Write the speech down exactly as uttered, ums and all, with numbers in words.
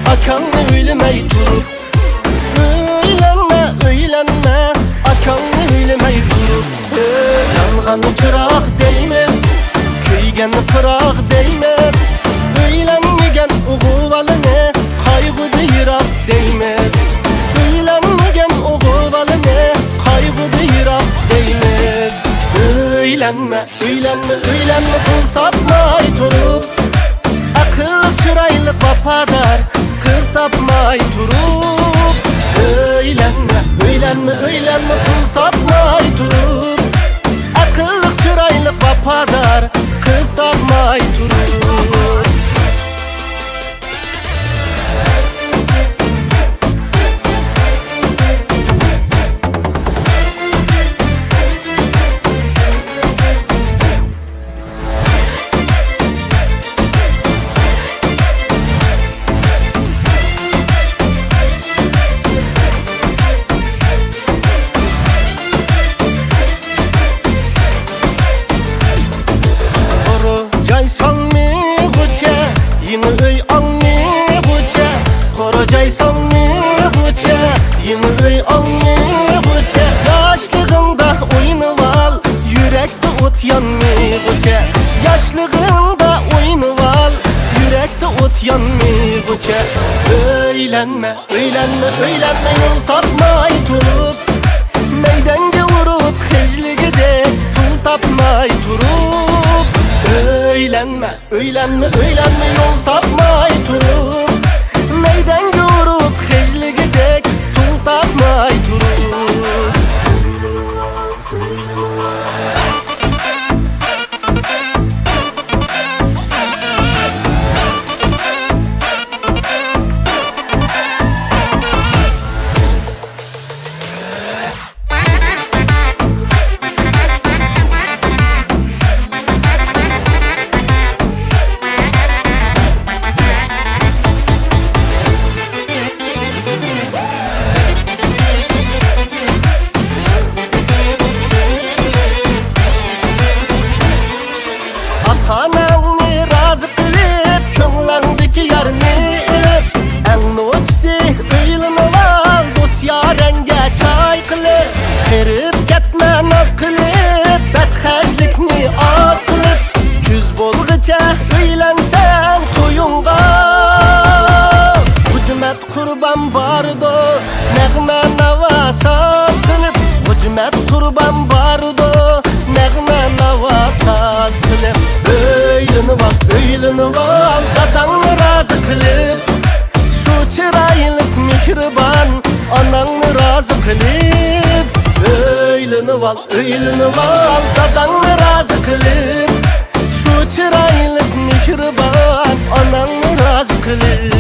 ئاكاڭنى ئۆيلىمەي تۇرۇپ. ئۆيلەنمە، ئۆيلەنمە، ئاكاڭنى ئۆيلىمەي تۇرۇپ. يانغان چىراغ دەيمىز، كۆيگەن پىراق دەيمىز. ئۆيلەنمىگەن ئوغۇل بالىنى قايغۇدا يىراق دەيمىز. ئۆيلەنمىگەن ئوغۇل بالىنى قايغۇدا يىراق دەيمىز. ئۆيلەنمە، ئۆيلەنمە، ئۆيلەنمە، پۇل تاپماي تۇرۇپ. ئەقىللىق، چىرايلىق، ۋاپادار قىز تاپماي تۇرۇپ. ئۆيلەنمە، ئۆيلەنمە، ئۆيلەنمە، پۇل تاپماي تۇرۇپ. ئەقىللىق، چىرايلىق، ۋاپادار قىز تاپماي تۇرۇپ. قورۇ جاي سالمىغۇچە، يېڭى ئۆي ئالمىغۇچە. قورۇ جاي سالمىغۇچە، يېڭى ئۆي ئالمىغۇچە. ياشلىقىڭدا ئوينىۋال، يۈرەكتە ئوت يانمىغۇچە. ياشلىقىڭدا ئوينىۋال، يۈرەكتە ئوت يانمىغۇچە. ئۆيلەنمە، ئۆيلەنمە، ئۆيلەنمە، يول تاپماي تۇرۇپ. مەيدەڭگە ئۇرۇپ خىجلىگىدەك، پۇل تاپماي تۇرۇپ. ئۆيلەنمە، ئۆيلەنمە، ئۆيلەنمە، يول تاپماي تۇرۇپ. مەيدەڭگە ئۇرۇپ خىجلىگىدەك، پۇل تاپماي تۇرۇپ. ئاتا-ئاناڭنى رازى قىلىپ، كۆڭلۈڭدىكى يارنى ئېلىپ، ئەڭ نوچىسى ئۆيلىنىۋال، دوست-يارەڭگە چاي قىلىپ. قېرىپ كەتمە ناز قىلىپ، بەتخەجلىكنى ئاز قىلىپ. كۈز بولغىچە ئۆيلەنسەڭ تويۇڭغا. غۇجىمەت قۇربان بارىدۇ، نەغمە ناۋا ساز قىلىپ. غۇجىمەت قۇربان بارىدۇ، نەغمە ناۋا ساز قىلىپ. ئۆيلىنىۋال، ئۆيلىنىۋال، داداڭنى رازى قىلىپ. شۇ چىرايلىق مېھرىبان ئاناڭنى رازى قىلىپ. ئۆيلىنىۋال، ئۆيلىنىۋال، داداڭنى رازى قىلىپ. شۇ چىرايلىق مېھرىبان ئاناڭنى رازى قىلىپ.